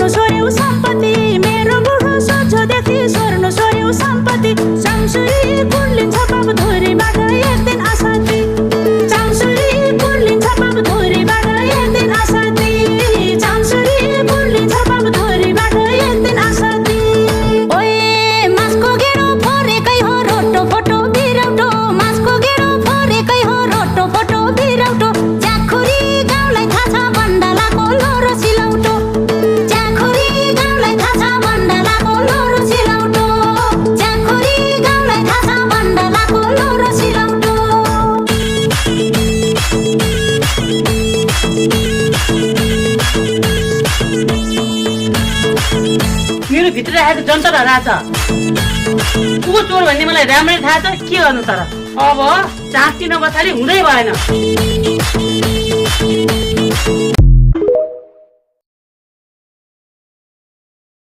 सोर्नु सोर्यौ सम्पत्ति मेरो बुढो सोझोदेखि सोर्नु सोर्यौ सम्पत्ति चाङसुरी कुर्लिन्छ बाबु धुरीबाट एक दिन आसाती चाङसुरी कुर्लिन्छ बाबु धुरीबाट एक दिन आसाती चाङसुरी कुर्लिन्छ बाबु धुरीबाट एक दिन आसाती ओए मासको गेडो फोरेकै हो रोटो फोटो बिरौटो मासको गेडो फोरेकै हो रोटो फोटो बिरौटो च्याखुरी गाउँलाई थाहा छ बण्डलाको लोरो सिलौटो च्याखुरी गाउँलाई थाहा छ बण्डलाको लोरो सिलौटो च्याखुरी गाउँलाई थाहा छ बण्डलाको लोरो सिलौटो मेरो भित्र राखेको जन्तर हराछ को चोर भन्ने मलाई राम्रै थाहा छ के गर्नु तर अब चाँची नबछाडी हुँदै भएन